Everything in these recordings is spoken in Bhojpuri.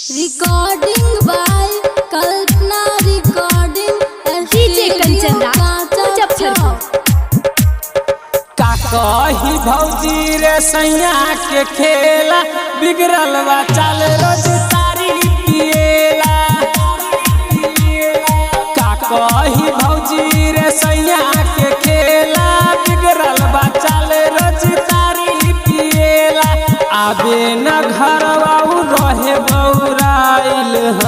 Recording by Kalpana recording DJ Kanchan Raj, Muzaffarpur. का कही भौजी रे सैया के खेला बिगड़ल बा चाल रोज तारी पिएला। का कही भौजी रे सैया के खेला बिगड़ल बा चाल रोज तारी पिएला। आबे न घरवा उ रहे बौराइल ह,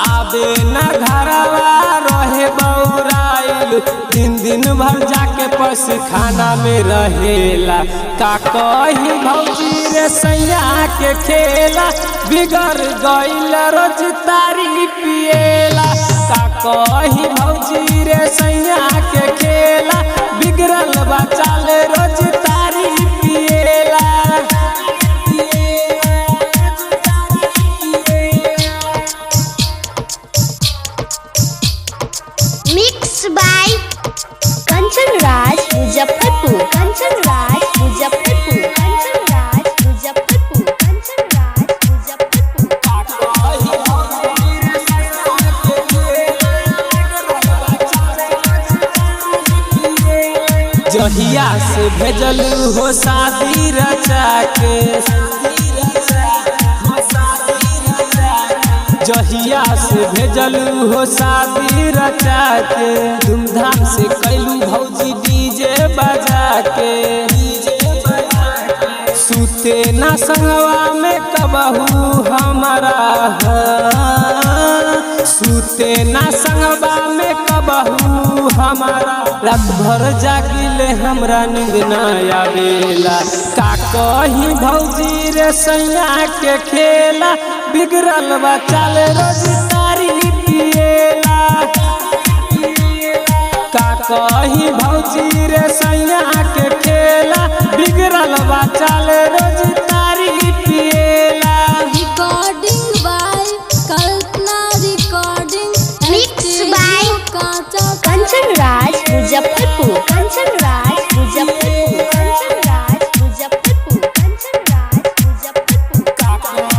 आबे न घरवा रहे बौराइल, दिन दिन भर जाके पस खाना में रहेला। का कही भौजी रे सैया के खेला बिगड़ गईल रोज तारी पिएला। का कही भौजी रे सैया के खेला बिगड़ल बा चाल रोज तारी पिएला। Mix by Kanchan Raj Muzaffarpur, Kanchan Raj Muzaffarpur, Kanchan Raj Muzaffarpur, Kanchan Raj Muzaffarpur. जहिया से भेजलू हो शादी रचा के, जहिया से भेजलू हो शादी रचा के, धूमधाम से कैलू भौजी डीजे बजा के। सुते ना संगवा में कबहू हमारा, सुते ना संगवा में कबहू हमारा, रात भर जागिले हमरा नींद ना आवेला। का कही भौजी रे सैया के खेला बिगड़ल बा चाल रोज तारी पिएला। का कही भौजी रे सैया के खेला बिगड़ल बा चाल रोज तारी पिएला। Recording by Kalpana recording Mix by Kancha Kanchan Raj Muzaffarpur, Kanchan Raj Muzaffarpur, Kanchan Raj Muzaffarpur, Kanchan Raj Muzaffarpur.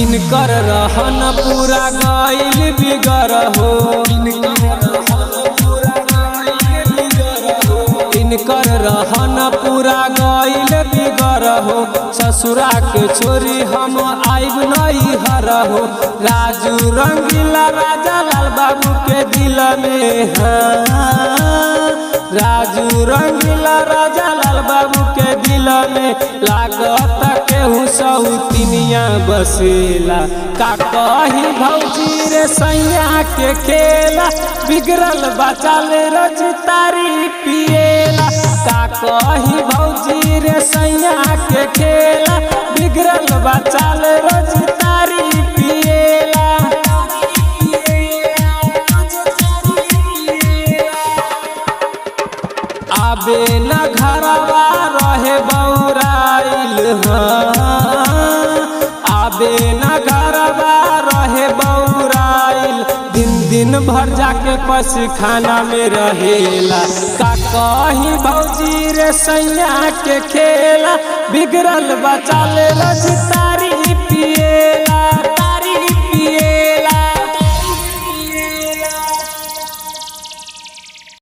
इनकर रहन पूरा गईल बिगर हो, इनकर रहन पूरा गईल बिगर हो, ससुरा के छोरी हम आइब नहीं हर हो। राजू रंगीला राजा लाल बाबू के दिल में है, राजू रंगीला राजा लाल बाबू के दिल में लागत केहू सौतिनिया बसेला। का कही भौजी रे सैया के खेला बिगड़ल बचाल रोज तारी पिएला। का कही भौजी रे सैया के खेला बिगड़ल बचाल रोज तारी पिएला। आबे न घरवा रहे बौराइल ह, आबे न घरवा रहे बौराइल, दिन दिन भर जाके पस खाना में रहेला। का कही भौजी रे सैया के खेला बिगड़ल बचाल रोज तारी पिएला।